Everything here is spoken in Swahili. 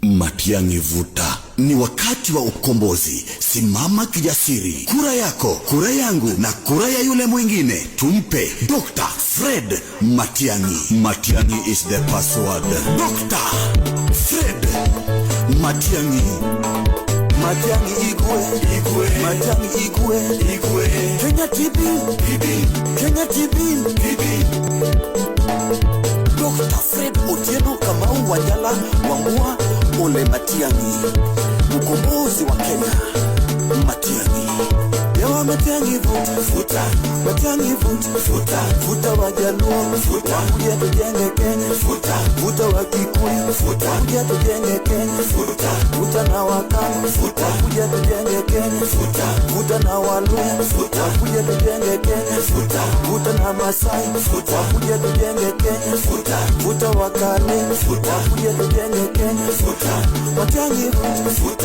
Matiang'i vuta. Ni wakati wa ukombozi. Simama kijasiri. Kura yako, kura yangu na kura ya yule mwingine. Tumpe Dr. Fred Matiang'i. Matiang'i is the password. Dr. Fred Matiang'i. Matiang'i igwe, igwe. Matiang'i igwe, igwe. Kenya TB, TB. Kenya TB, TB. Dr. Fred Otieno Kamau Wanjala Wambua Ole Matiang'i, mkombozi wa Kenya. Matiang'i, yawa Matiang'i vuta, futa, Matiang'i vuta, futa, futa Wajaluo, futa, kuja tujenge Kenya, futa, futa Wakikuyu, futa, kuja tujenge Kenya, futa, futa na Wakamba, futa, kuja tujenge Kenya, futa, futa na Waluhya, futa, kuja tujenge Kenya, futa, futa na Masai, futa, kuja tujenge Kenya, futa, futa Wakale, futa, kuja tujenge Kenya, futa, Matiang'i vuta, futa.